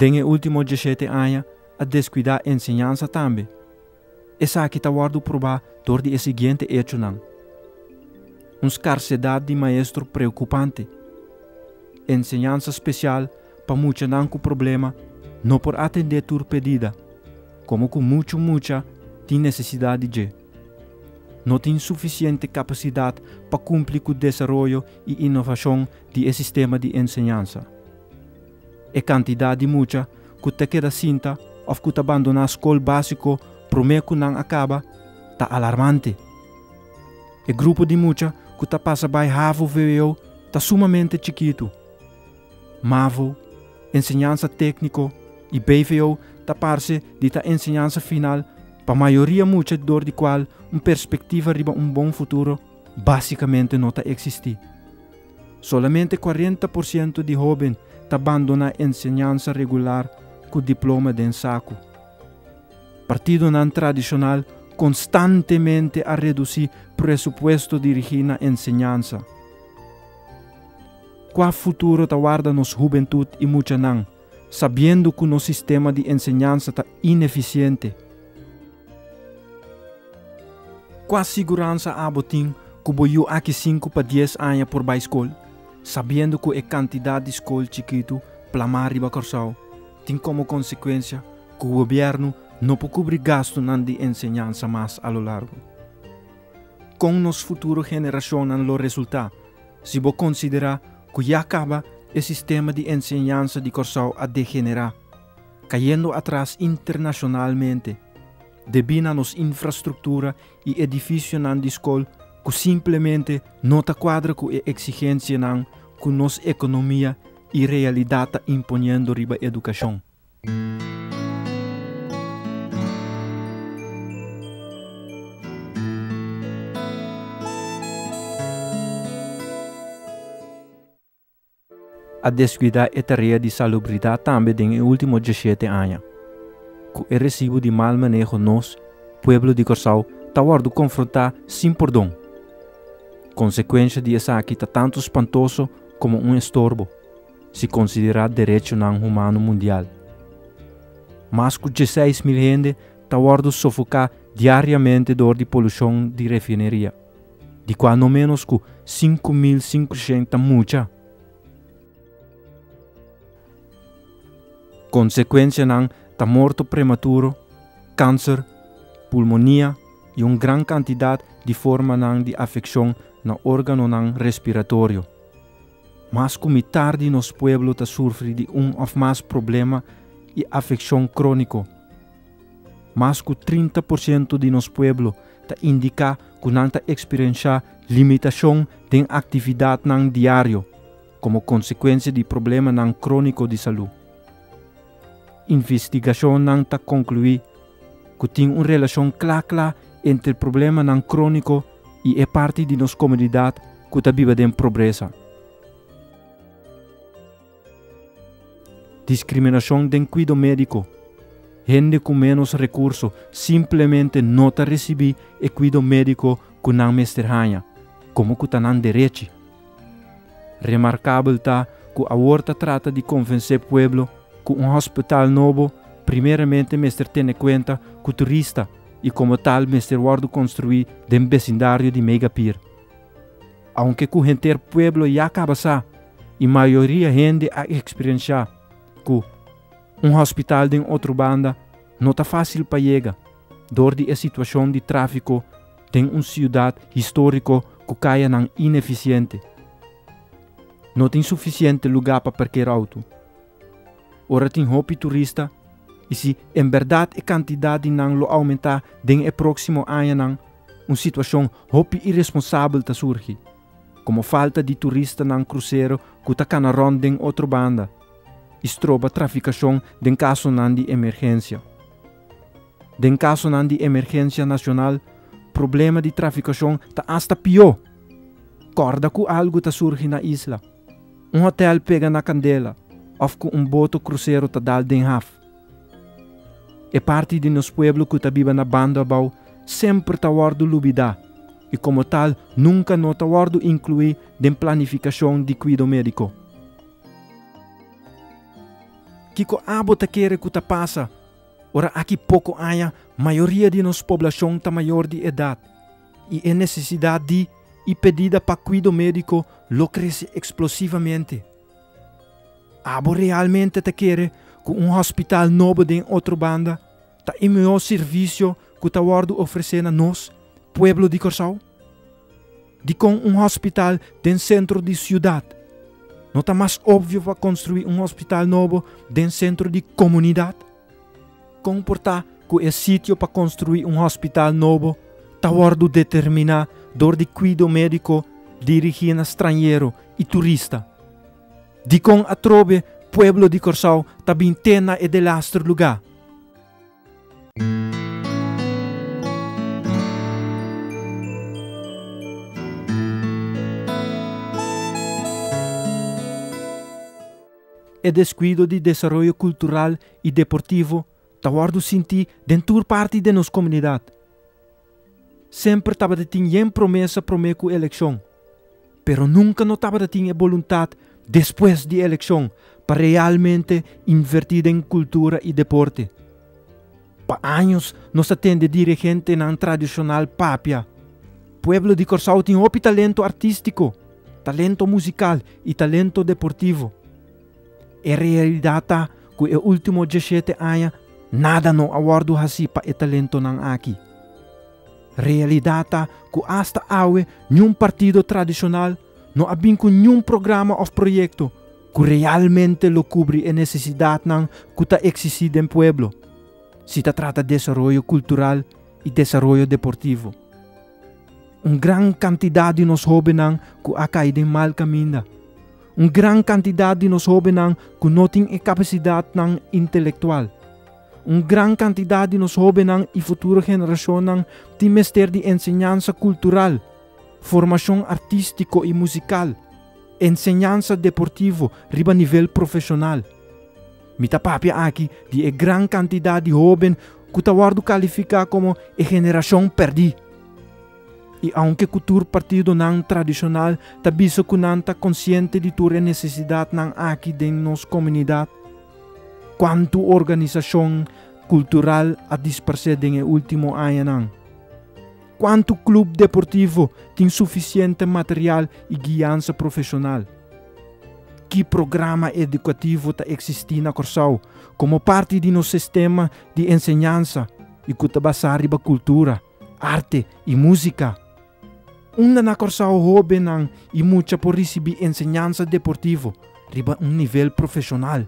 Den e último 17 aña a deskuidá enseñansa tambe. Esaki ta wòrdu probá dor di e siguiente echonan. Un skarsedat di maestro preokupante. Enseñansa spesial pa muchanan ku problema no por atendé tur pedida, komo ku muchu mucha tin nesesidat di dje. No tin sufisiente kapasidat pa kumpli ku desaroyo i inovashon di e sistema di enseñansa. E kantidat di mucha ku ta keda sinta òf ku ta bandoná skol básiko promé ku nan a kaba ta alarmante. E grupo di mucha ku ta pasa bai havo-vwo ta sumamente chikitu. Mavo, enseñansa tékniko i bvo ta parse di ta enseñansa final pa mayoria mucha dor di kual un perspektiva riba un bon futuro básikamente no ta eksistí. Solamente 40% di hóben ta bandoná enseñansa regular ku diploma den saku. Partidonan tradishonal konstantemente a redusí presupuesto dirigí na enseñansa. Kua futuro ta warda nos hubentut i muchanan, sabiendo ku nos sistema di enseñansa ta inefisiente? Kua siguransa abo tin ku bo yu aki sinku pa dies aña por bai skol, sabiendo ku e kantidat di skol chikitu plamá riba Kòrsou tin komo konsekuensia ku gobièrnu no por kubri gastunan di enseñansa mas a lo largu? Kon nos futuro generashonnan lo resultá si bo konsiderá ku ya kaba e sistema di enseñansa di Kòrsou a degenerá, kayendo atras internashonalmente, debí na nos infrastruktura i edifisionan di skol ku simplemente no ta kuadra ku e eksigensianan ku nos ekonomia i realidat ta imponiendo riba edukashon? A deskuidá e tarea di salubridat tambe den e último 17 aña. Ku e resibu di mal maneho nos, pueblo di Kòrsou, ta wòrdu konfrontá sin pordon. Konsekuensha di esaki ta tantu spantoso komo un estorbo, si konsiderá derechonan humano mundial. Mas ku 16.000 hende ta wòrdu sofoká diariamente dor di polushon di refineria, di kua no ménos ku 5.500 ta mucha. Konsekuensianan ta morto prematuro, kanser, pulmonia i un gran kantidat di formanan di afekshon na órganonan respiratorio. Mas ku mitar di nos pueblo ta sufri di un òf mas problema i afekshon króniko. Mas ku 30% di nos pueblo ta indiká ku nan ta eksperenshá limitashon den aktividatnan diario komo konsekuensia di problemanan króniko di salú. Investigashonnan ta konkluí ku tin un relashon kla kla entre problemanan króniko i e parti di nos komunidat ku ta biba den pobresa. Diskriminashon den kuido médiko. Hende ku ménos rekurso simplemente no ta risibí e kuido médiko ku nan mester haña, komo ku ta nan derechi. Remarkabel ta ku awor ta trata di konvensé pueblo ku un hospital nobo primeramente mester tene kuenta ku turista i komo tal mester wòrdu konstruí den besindario di Megapier. Aunke ku henter pueblo ya kaba sa i mayoria hende a eksperenshá ku un hospital den otro banda no ta fásil pa yega dor di e situashon di tráfiko den un siudat históriko ku kayanan inefisiente. No tin sufisiente lugá pa parker outo. Ora tin hopi turista i si en bèrdat e kantidat di nan lo oumentá den e próksimo añanan, un situashon hopi iresponsabel ta surgi, komo falta di turistanan krusero ku ta kana rònt den otro banda i stroba trafikashon den kasonan di emergensia. Den kasonan di emergensia nashonal, problema di trafikashon ta asta pió. Kòrda ku algu ta surgi na isla, un hotèl pega na kandela òf ku un boto krusero ta dal den haf. E parti di nos pueblo ku ta biba na Banda Abou semper ta wòrdu lubidá i komo tal nunka no ta wòrdu inkluí den planifikashon di kuido médiko. Kiko abo ta kere ku ta pasa ora aki poko aña mayoria di nos poblashon ta mayor di edat i e nesesidat di i pedida pa kuido médiko lo krese eksplosivamente? Abo realmente ta kere ku un hospital nobo den Otrobanda ta e mihó servisio ku ta wòrdu ofresé na nos, pueblo di Kòrsou? Dikon un hospital den sentro di siudat? No ta mas opvio pa konstruí un hospital nobo den sentro di komunidat? Kon por ta ku e sitio pa konstruí un hospital nobo ta wòrdu determiná dor di kuido médiko dirigí na stranhero i turista? Dikon atrobe pueblo di Kòrsou ta bin te na e delaster lugá? E deskuido di desaroyo kultural i deportivo ta wòrdu sintí den tur parti den nos komunidat. Semper tabata tin yen promesa promé ku elekshon, pero nunka no tabata tin e boluntat despues di elekshon pa realmente invertí den kultura i deporte. Pa años nos a tende dirigentenan tradishonal papia, Pueblo di Kòrsou tin hopi talento artístiko, talento musikal i talento deportivo. E realidat ta ku e último djeshete aña nada no a wòrdu hasí pa e talentonan aki. Realidat ta ku asta awe niun partido tradishonal no a bin ku niun programa òf proyekto ku realmente lo kubri e nesesidatnan ku ta eksistí den pueblo, si ta trata desaroyo kultural i desaroyo deportivo. Un gran kantidat di nos hóbennan ku a kai den mal kaminda. Un gran kantidat di nos hóbennan ku no tin e kapasidatnan intelektual. Un gran kantidat di nos hóbennan i futuro generashonnan tin mester di enseñansa kultural, formashon artístiko i musikal, enseñansa deportivo riba nivel profeshonal. Mi ta papia aki di e gran kantidat di hóben ku ta wòrdu kalifiká komo e generashon pèrdí. I aunke ku tur partidonan tradishonal ta bisa ku nan ta konsiente di tur e nesesidatnan aki den nos komunidat, kuantu organisashon kultural a disparsé den e último añanan? Kuantu klup deportivo tin sufisiente material i guiansa profeshonal? Ki programa edukativo ta eksistí na Kòrsou komo parti di nos sistema di enseñansa i ku ta basá riba kultura, arte i músika? Unda na Kòrsou hóbennan i mucha por risibí enseñansa deportivo riba un nivel profeshonal?